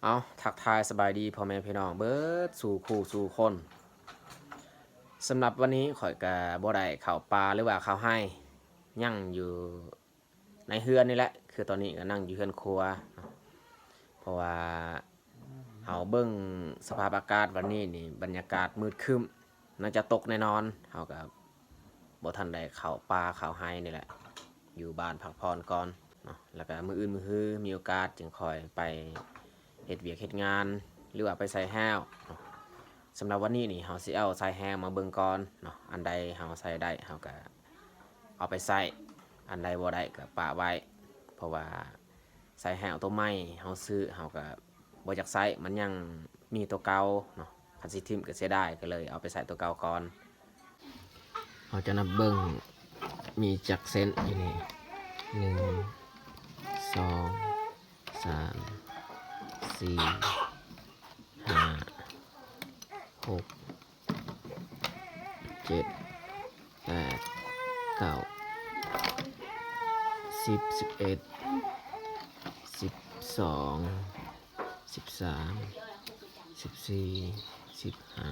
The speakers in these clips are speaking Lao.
ເອົາ ທັກທາຍສະບາຍດີພໍ່ແມ່ພີ່ນ້ອງເບິດສູ່ຄູ່ສູ່ຄົນ. ສຳລັບວັນນີ້ຂ້ອຍກະບໍ່ໄດ້ເຂົ້າປ່າ ຫຼືວ່າເຂົ້າໄຮ່, ຍັງຢູ່ໃນເຮືອນນີ້ແຫຼະ. ຄືຕອນນີ້ກະນັ່ງຢູ່ເຮືອນຄົວ ເພາະວ່າເຮົາເບິ່ງສະພາບອາກາດວັນນີ້ນີ້ ບັນຍາກາດມືດຄຶ້ມ ໜ້າຈະຕົກແນ່ນອນ. ເຮົາກະບໍ່ທັນໄດ້ເຂົ້າປ່າເຂົ້າໄຮ່ນີ້ແຫຼະ, ຢູ່ບ້ານພັກຜ່ອນກ່ອນເນາະ, ແລ້ວກະມື້ອື່ນມື້ຮືມີໂອກາດຈຶ່ງຄ່ອຍໄປເຮັດວຽກເຮັດງານ ຫຼືວ່າໄປໃສ່ແຮ້ວເນາະ. ສຳລັບວັນນີ້ນີ້ເຮົາຊິເອົາໃສ່ແຮ້ວມາເບິ່ງກ່ອນເນາະ, ອັນໃດເຮົາໃສ່ໄດ້ເຮົາກະເອົາໄປໃສ່, ອັນໃດບໍ່ໄດ້ກະປະໄວ້ ເພາະວ່າໃສ່ແຮ້ວໂຕໃໝ່ເຮົາຊື້ ເຮົາກະ ບໍ່ຢາກໃຊ້ ມັນຍັງມີໂຕເກົ່າເນາະ, ຄັນຊິຖິ້ມກະເສຍດາຍ ກະເລີຍເອົາໄປໃຊ້ໂຕເກົ່າກ່ອນ. ເຮົາຈະນັບເບິ່ງມີຈັກເສັ້ນຢູ່ນີ້ ໜຶ່ງ ສອງ ສາມ ສີ່ ຫ້າ ຫົກ ເຈັດ ແປດ ເກົ້າ ສິບ ສິບເອັດ ສິບສອງ ສິບສາມ ສິບສີ່ ສິບຫ້າ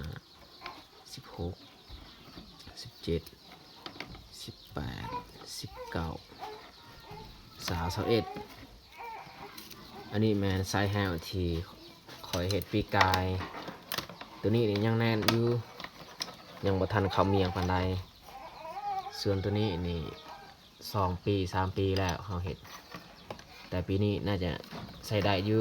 ສິບຫົກ ສິບເຈັດ ສິບແປດ ສິບເກົ້າ ຊາວ ຊາວເອັດ. ອັນນີ້ແມ່ນໃສ່ແຮ້ວທີ່ຂ້ອຍເຮັດປີກາຍ, ໂຕນີ້ນີ້ຍັງແໜ້ນຢູ່ ຍັງບໍ່ທັນເຂົ້າໝ້ຽງປານໃດ. ສ່ວນໂຕນີ້ນີ້ ສອງປີ ສາມປີແລ້ວເຮົາເຮັດ, ແຕ່ປີນີ້ໜ້າຈະໃຊ້ໄດ້ຢູ່.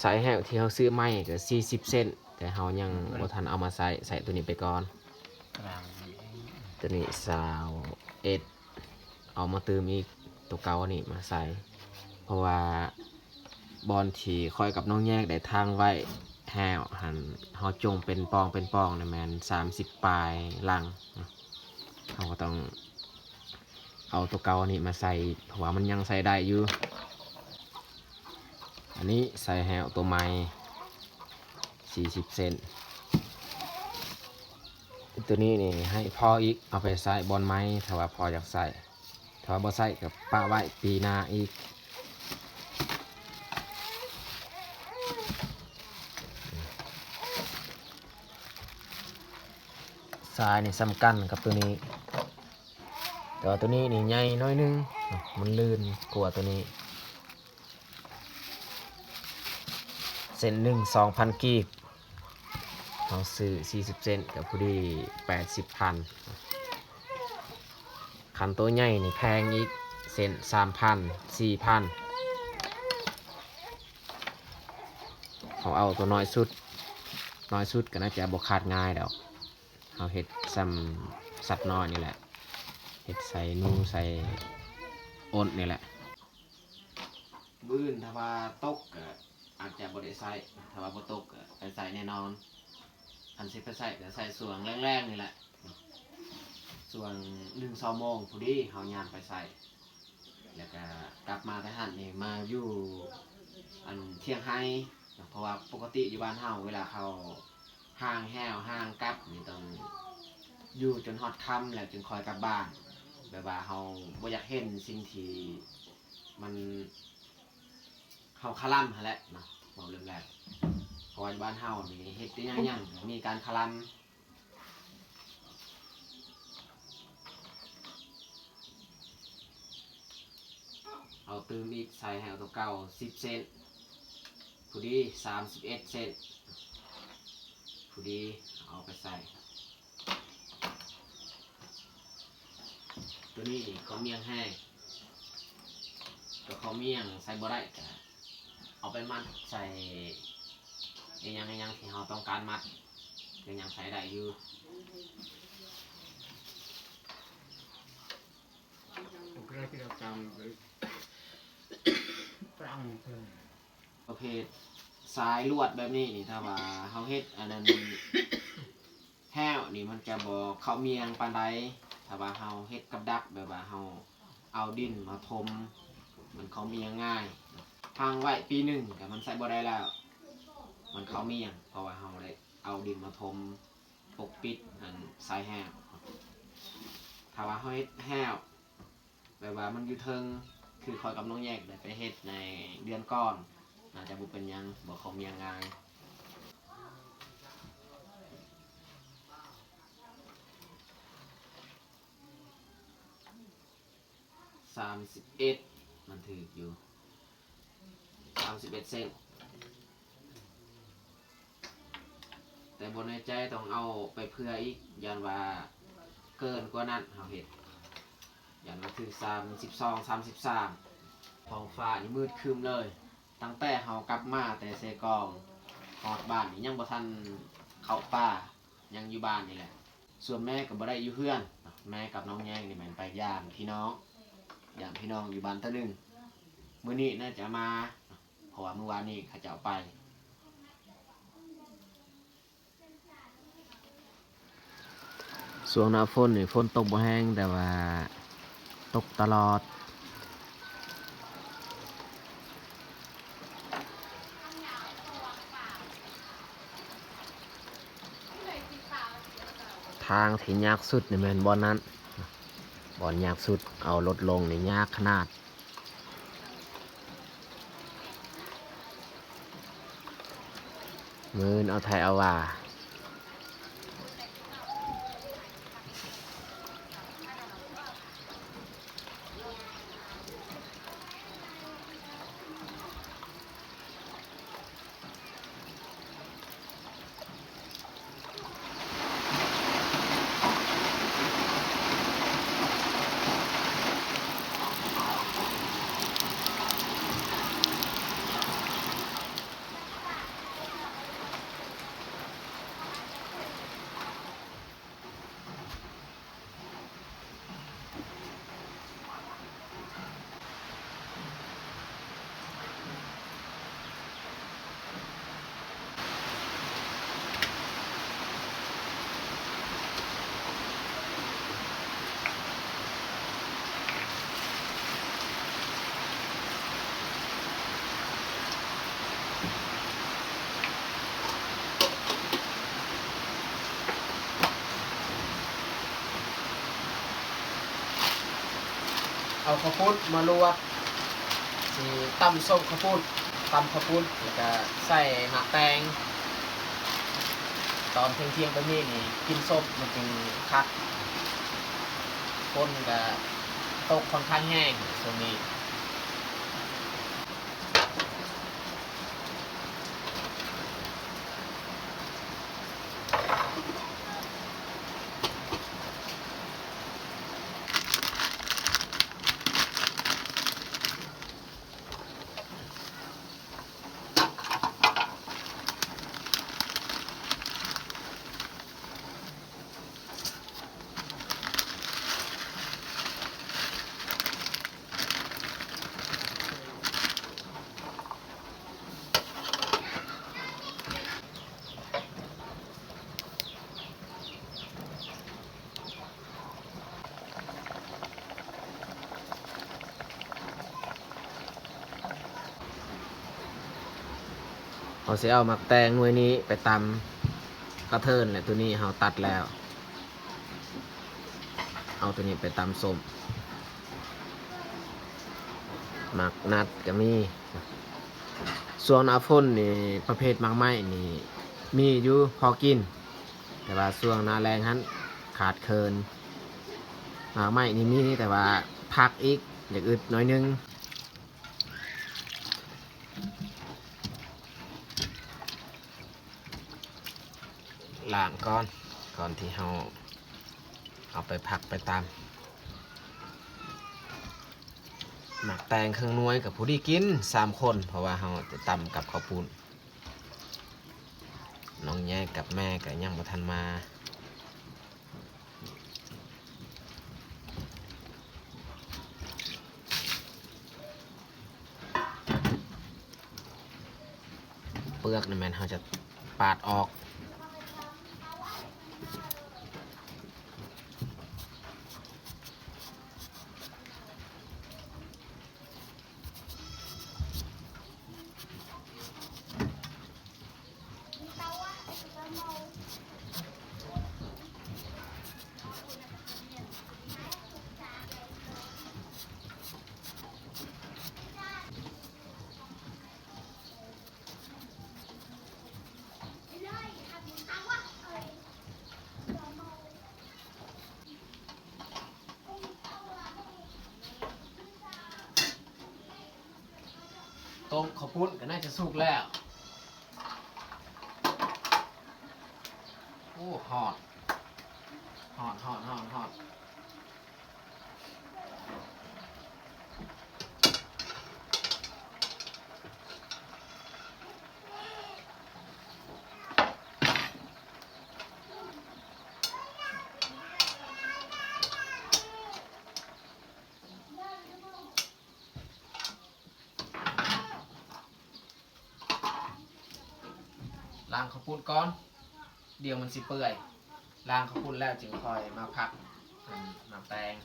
ສາຍແຮ້ວທີ່ເຮົາຊື້ໃໝ່ກະສີ່ສິບເສັ້ນ ແຕ່ເຮົາຍັງບໍ່ທັນເອົາມາໃຊ້, ໃຊ້ໂຕນີ້ໄປກ່ອນ. ໂຕນີ້ຊາວເອັດ ເອົາມາຕື່ມອີກ ໂຕເກົ່ານີ້ມາໃສ່ ເພາະວ່າບ່ອນທີ່ຂ້ອຍກັບນ້ອງແຍກໄດ້ທາງໄວ້ແລ້ວຫັ້ນ ເຮົາຈົ່ງເປັນປ່ອງເປັນປ່ອງນີ້ແມ່ນສາມສິບປາຍຫຼັງ. ເຮົາກໍຕ້ອງເອົາໂຕເກົ່ານີ້ມາໃສ່ ເພາະວ່າມັນຍັງໃສ່ໄດ້ຢູ່. ອັນນີ້ໃສ່ແຮ້ວໂຕໃໝ່ສີ່ສິບເສັ້ນ. ໂຕນີ້ນີ້ໃຫ້ພໍ່ອີກ ເອົາໄປໃຊ້ບ່ອນໃໝ່ ຖ້າວ່າພໍ່ຢາກໃຊ້, ຖ້າວ່າບໍ່ໃຊ້ກໍປະໄວ້ປີໜ້າອີກ. ຊາຍນີ້ສຳຄັນກັບໂຕນີ້ ແຕ່ວ່າໂຕນີ້ນີ້ໃຫຍ່ໜ້ອຍໜຶ່ງ ມັນລື່ນກວ່າໂຕນີ້. ເສັ້ນໜຶ່ງສອງພັນກີບ ເຮົາຊື້ສີ່ສິບເສັ້ນກໍພໍດີແປດສິບພັນ. ຄັນໂຕໃຫຍ່ນີ້ແພງອີກ ເສັ້ນສາມພັນ ສີ່ພັນ. ເຮົາເອົາໂຕນ້ອຍສຸດ ນ້ອຍສຸດກໍໜ້າຈະບໍ່ຂາດງ່າຍດອກ. ເຮົາເຮັດສ່ຳສັດນ້ອຍນີ້ແຫຼະ ເຮັດໃສ່ໜູໃສ່ອົດນີ້ແຫຼະ. ມື້ອື່ນຖ້າວ່າຕົກກໍອາດຈະບໍ່ໄດ້ໃຊ້, ຖ້າວ່າບໍ່ຕົກກໍໄປໃຊ້ແນ່ນອນ. ຄັນຊິໄປໃຊ້ກໍໃຊ້ຊ່ວງແລງໆນີ້ແຫຼະ ຊ່ວງໜຶ່ງຊາວໂມງພໍດີ ເຮົາຍ່າງໄປໃຊ້ ແລ້ວກໍກັບມາແຕ່ຫັ້ນນີ້ມາຢູ່ອັນທ່ຽງໄຮ່. ເພາະວ່າປົກກະຕິຢູ່ບ້ານເຮົາ ເວລາເຂົາຮ່າງແຮ້ວຮ່າງກັບນີ້ ຕ້ອງຢູ່ຈົນຮອດຄ່ຳແລ້ວຈຶ່ງຄ່ອຍກັບບ້ານ. ແບບວ່າເຮົາບໍ່ຢາກເຫັນສິ່ງທີ່ມັນ ເຮົາຄະລຳຫັ້ນແຫຼະເນາະ ເວົ້າເລື່ອງແລ້ວ. ເພາະວ່າຢູ່ບ້ານເຮົານີ້ເຮັດອີ່ຫຍັງຫຍັງກໍມີການຄະລຳ. ເອົາຕື່ມອີກ ໃສ່ໃຫ້ເອົາໂຕເກົ່າສິບເຊັນ ພໍດີສາມສິບເອັດເຊັນ ພໍດີ ເອົາໄປໃສ່. ໂຕນີ້ເຂົ້າໝ້ຽງແຫ້ງ ກໍເຂົ້າໝ້ຽງໃສ່ບໍ່ໄດ້ ກໍເອົາໄປມັດໃສ່ອີ່ຫຍັງອີ່ຫຍັງທີ່ເຮົາຕ້ອງການມັດ ກໍຍັງໃສ່ໄດ້ຢູ່. ປະເພດສາຍລວດແບບນີ້ນີ້ ຖ້າວ່າເຮົາເຮັດອັນນັ້ນແຫ້ວນີ້ ມັນຈະບໍ່ເຂົ້າໝ້ຽງປານໃດ. ຖ້າວ່າເຮົາເຮັດກັບດັກ ແບບວ່າເຮົາເອົາດິນມາຖົມ ມັນເຂົ້າໝ້ຽງງ່າຍ. ຮັງໄວ້ປີໜຶ່ງກໍມັນໃຊ້ບໍ່ໄດ້ແລ້ວ ມັນເຂົ້າໝ້ຽງ ເພາະວ່າເຮົາໄດ້ເອົາດິນມາຖົມປົກປິດອັນສາຍແຫ້ວ. ຖ້າວ່າເຮົາເຮັດແຫ້ວ ແບບວ່າມັນຢູ່ເທິງ ຄືຂ້ອຍກັບນ້ອງແຍກໄດ້ໄປເຮັດໃນເດືອນກ່ອນ ໜ້າຈະບໍ່ເປັນຫຍັງ ບໍ່ຂອງຫຍັງງ່າຍ. ສາມສິບເອັດ ມັນຖືກຢູ່ ສາມສິບເອັດເຊັນ ແຕ່ບໍ່ແນ່ໃຈ ຕ້ອງເອົາໄປເຜື່ອອີກ ຢ້ານວ່າເກີນກວ່ານັ້ນເຮົາເຮັດ ຢ້ານວ່າຖືກສາມສິບສອງ ສາມສິບສາມ. ທ້ອງຟ້ານີ້ມືດຄຶ້ມເລີຍ ຕັ້ງແຕ່ເຮົາກັບມາແຕ່ເຊກອງ ຮອດບ້ານນີ້ຍັງບໍ່ທັນເຂົ້າປ່າ ຍັງຢູ່ບ້ານນີ້ແຫຼະ. ສ່ວນແມ່ກໍບໍ່ໄດ້ຢູ່ເຮືອນ ແມ່ກັບນ້ອງແຍງນີ້ແມ່ນໄປຢາມພີ່ນ້ອງ ຢາມພີ່ນ້ອງຢູ່ບ້ານຕະໜຶ່ງ ມື້ນີ້ໜ້າຈະມາ ເພາະວ່າມື້ວານນີ້ເຂົາເຈົ້າໄປ. ຊ່ວງໜ້າຝົນນີ້ ຝົນຕົກບໍ່ແຮງ ແຕ່ວ່າຕົກຕະຫຼອດ. ທາງທີ່ຍາກສຸດນີ້ແມ່ນບ່ອນນັ້ນ ບ່ອນຍາກສຸດ ເອົາລົດລົງນີ້ຍາກຂະໜາດ. ມື້ອື່ນເອົາໄຖເອົາຫວ່າ. ເອົາເຂົ້າປຸ້ນມາລວກ ຊິຕຳສົ້ມເຂົ້າປຸ້ນ ຕຳເຂົ້າປຸ້ນ ແລ້ວກະໃສ່ໝາກແຕງ. ຕອນທ່ຽງໆແບບນີ້ນີ້ ກິນສົ້ມມັນຈຶ່ງຄັກ. ຝົນກະຕົກຂ້ອນຂ້າງແຮງຊ່ວງນີ້. ເຮົາຊິເອົາໝາກແຕງໜ່ວຍນີ້ໄປຕຳກະເທີນ ແລະ ໂຕນີ້ເຮົາຕັດແລ້ວ ເອົາໂຕນີ້ໄປຕຳສົ້ມ. ໝາກນັດກະມີ. ຊ່ວງໜ້າຝົນນີ້ ປະເພດໝາກໄມ້ນີ້ມີຢູ່ພໍກິນ ແຕ່ວ່າຊ່ວງໜ້າແລ້ງຫັ້ນຂາດເຂີນ. ໝາກໄມ້ນີ້ມີ ແຕ່ວ່າຜັກອີກ ຢາກອຶດໜ້ອຍໜຶ່ງ. ລ້າງກ່ອນ ກ່ອນທີ່ເຮົາເອົາໄປຜັກໄປຕຳ. ໝາກແຕງເຄິ່ງໜ່ວຍກໍພໍດີກິນສາມຄົນ ເພາະວ່າເຮົາຈະຕຳກັບເຂົ້າປຸ້ນ. ນ້ອງແຍກກັບແມ່ກໍຍັງບໍ່ທັນມາ. ເປືອກນີ້ແມ່ນເຮົາຈະປາດອອກ. ເ ເຂົ້າປຸ້ນກໍໜ້າຈະສຸກແລ້ວ. ໂອ້ ຮ້ອນ ຮ້ອນ ຮ້ອນ ຮ້ອນ ຮ້ອນ. ລ້າງເຂົ້າປຸ້ນກ່ອນ ດຽວມັນຊິເປື່ອຍ. ລ້າງເຂົ້າປຸ້ນແລ້ວຈຶ່ງຄ່ອຍມາຜັດ ອັນ ໝາກແຕງ.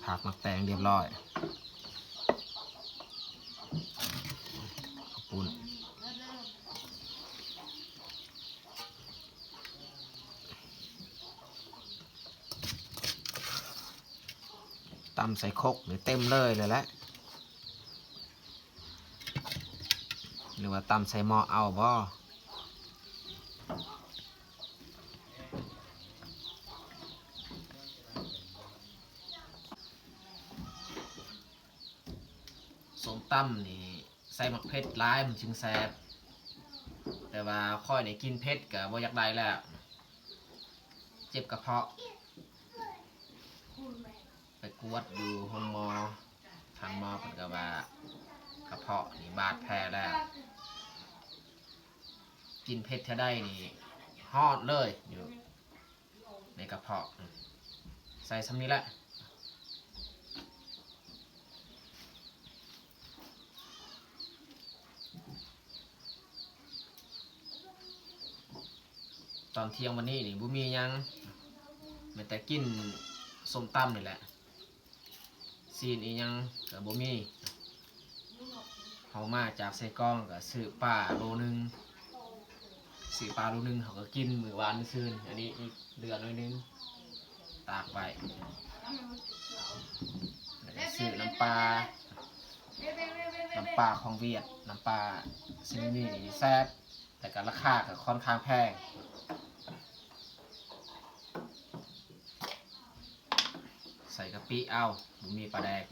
ຜັດໝາກແຕງຮຽບຮ້ອຍ ເຂົ້າປຸ້ນ ຕຳໃສ່ຄົກນີ້ເຕັມເລີຍແຫຼະ ຫຼືວ່າຕຳໃສ່ໝໍ້ເອົາບໍ? ສົ້ມຕຳນີ້ໃສ່ໝາກເຜັດຫຼາຍມັນຈຶ່ງແຊບ ແຕ່ວ່າຂ້ອຍນີ້ກິນເຜັດກໍບໍ່ຢາກໄດ້ແລ້ວ ເຈັບກະເພາະ. ໄປກວດຢູ່ໂຮງໝໍ ທ່ານໝໍເພິ່ນກໍວ່າກະເພາະນີ້ບາດແຜແລ້ວ ກິນເຜັດເທື່ອໃດນີ້ຮອດເລີຍ ຢູ່ໃນກະເພາະ. ໃສ່ຊ່ຳນີ້ແຫຼະ. ຕອນທ່ຽງວັນນີ້ນີ້ບໍ່ມີຫຍັງ ມີແຕ່ກິນສົ້ມຕຳນີ້ແຫຼະ ຊີ້ນອີ່ຫຍັງກໍບໍ່ມີ. ເຮົາມາຈາກເຊກອງກໍຊື້ປາໂລໜຶ່ງ ຊື້ປາໂລໜຶ່ງ ເຮົາກໍກິນມື້ວານມື້ຊືນ. ອັນນີ້ອີກເຫຼືອໜ້ອຍໜຶ່ງ ຕາກໄວ້ ແລ້ວກໍຊື້ນ້ຳປາ ນ້ຳປາຂອງຫວຽດ ນ້ຳປາຊະນິດນີ້ແຊບ ແລ້ວກໍລາຄາກໍຄ່ອນຂ້າງແພງ. ໃສ່ກະປິເອົາ ບໍ່ມີປາແດກ.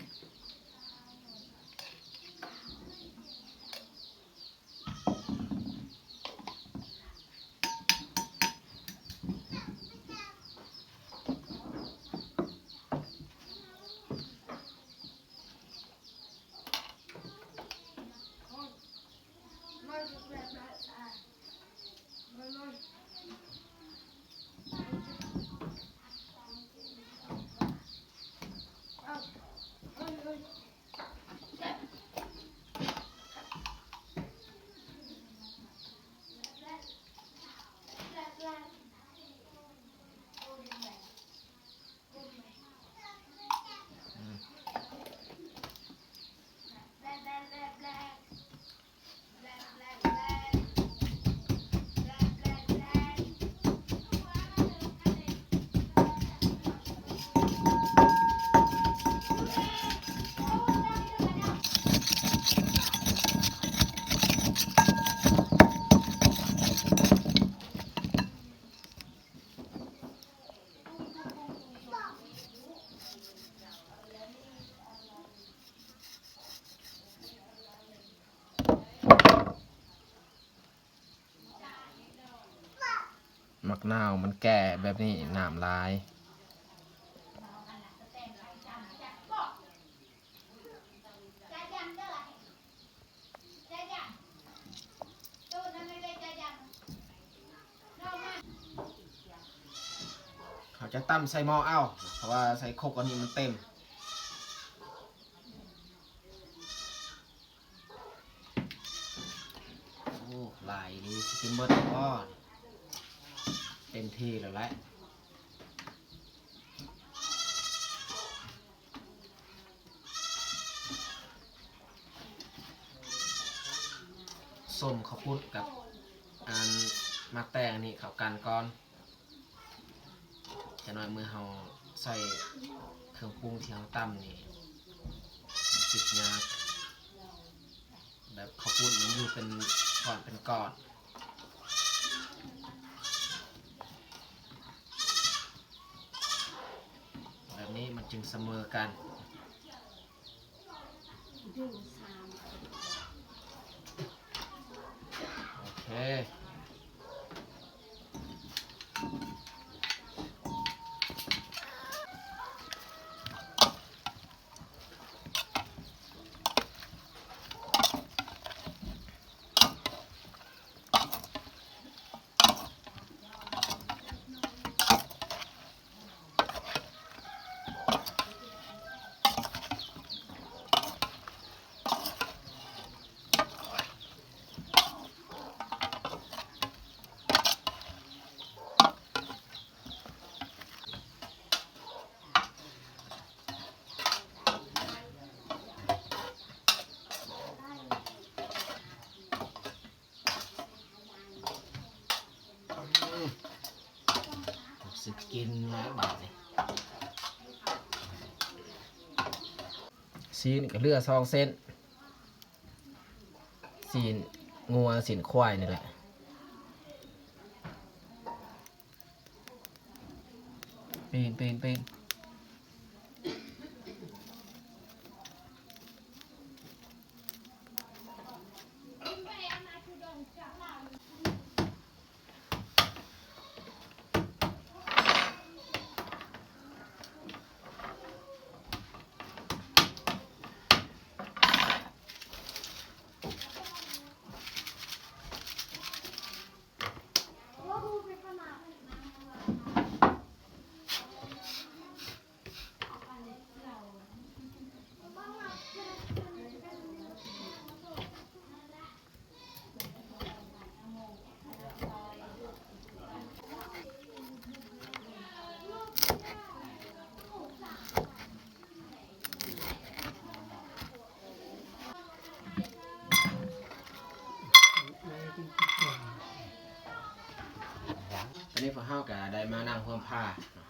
ນາວມັນແກ່ແບບນີ້ ນ້ຳຫຼາຍ. ເຮົາຈະຕຳໃສ່ໝໍ້ເອົາ ເພາະວ່າໃສ່ຄົກອັນນີ້ມັນເຕັມ. ໂອ້ ຫຼາຍອີ່ຫຼີ ຊິກິນເບິດບໍ່? ເຕັມທີ່ແລ້ວແຫຼະ. ສົ້ມເຂົ້າປຸ້ນກັບອັນໝາກແຕງອັນນີ້ເຂົ້າກັນກ່ອນ. ຈັກໜ້ອຍມື້ເຮົາໃສ່ເຄື່ອງປຸງທີ່ເຮົາຕຳນີ້ ມັນຊິຍາກ ແບບເຂົ້າປຸ້ນມັນຢູ່ເປັນກ້ອນເປັນກ້ອນ ແບບນີ້ມັນຈຶ່ງສະເໝີກັນ. ໂອເຄ. ຊິກິນແລ້ວບາດນີ້ ຊີ້ນກໍເຫຼືອສອງເສັ້ນ ຊີ້ນງົວຊີ້ນຄວາຍນີ້ແຫຼະ. ປີນ ປີນ ປີນ. ຕອນນີ້ພວກເຮົາກໍໄດ້ມານັ່ງຮ່ວມພາເນາະ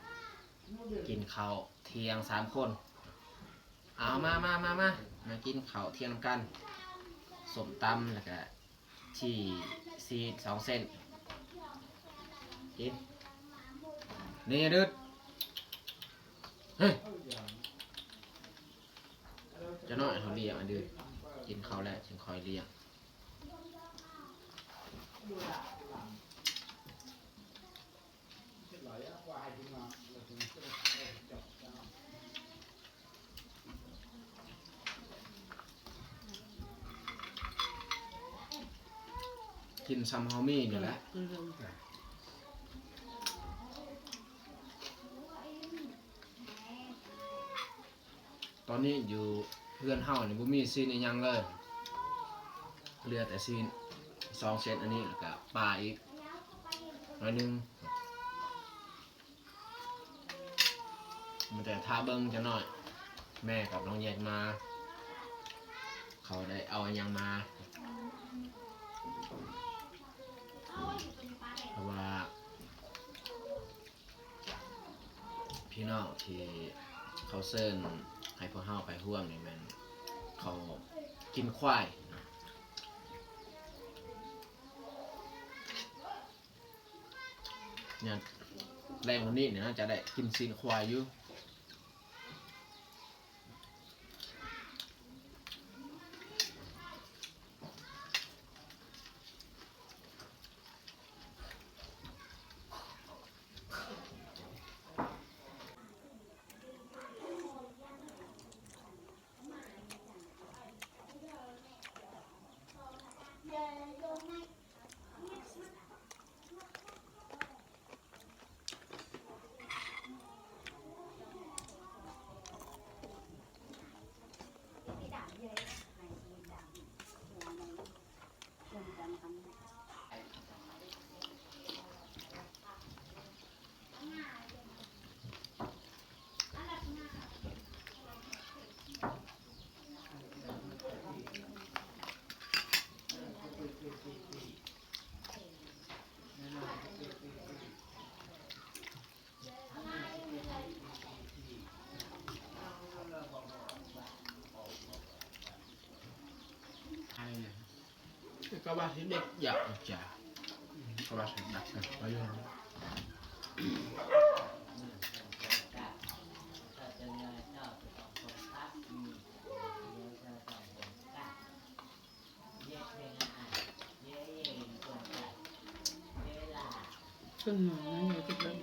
ກິນເຂົ້າທ່ຽງສາມຄົນ. ເອົາ ມາ ມາ ມາ ມາ ມາກິນເຂົ້າທ່ຽງນຳກັນ ສົ້ມຕຳ ແລ້ວກະ ຊີ້ນ ຊີ້ນສອງເສັ້ນ ກິນ ນີ້ດຶດ ເຮີ້ຍ ຈະໜ້ອຍເຮົາລ້ຽງ ອະ ດຶດ ກິນເຂົ້າແລ້ວຈຶ່ງຄ່ອຍລ້ຽງ. ກິນຊ່ຳເຮົາມີນີ້ແຫຼະ. ຕອນນີ້ຢູ່ເຮືອນເຮົານີ້ບໍ່ມີຊີ້ນອີ່ຫຍັງເລີຍ ເຫຼືອແຕ່ຊີ້ນສອງເສັ້ນອັນນີ້ ແລ້ວກະປາອີກໜ້ອຍໜຶ່ງ. ມັນຈະຖ້າເບິ່ງຈັກໜ້ອຍ ແມ່ກັບນ້ອງແຍກມາ ເຂົາໄດ້ເອົາຫຍັງມາ ເພາະວ່າ ພີ່ນ້ອງທີ່ເຂົາເຊີນໃຫ້ພວກເຮົາໄປຮ່ວມນີ້ແມ່ນເຂົາກິນຄວາຍ ຍາມແລງມື້ນີ້ນີ້ໜ້າຈະໄດ້ກິນຊີ້ນຄວາຍຢູ່. ເ ກະວ່າຊິເດັດຢາກຈະ ກະວ່າຊິດັກນະ ປະໂຫຍດ. ເພິ່ນນອນນະ ຢູ່ທີ່ເພິ່ນ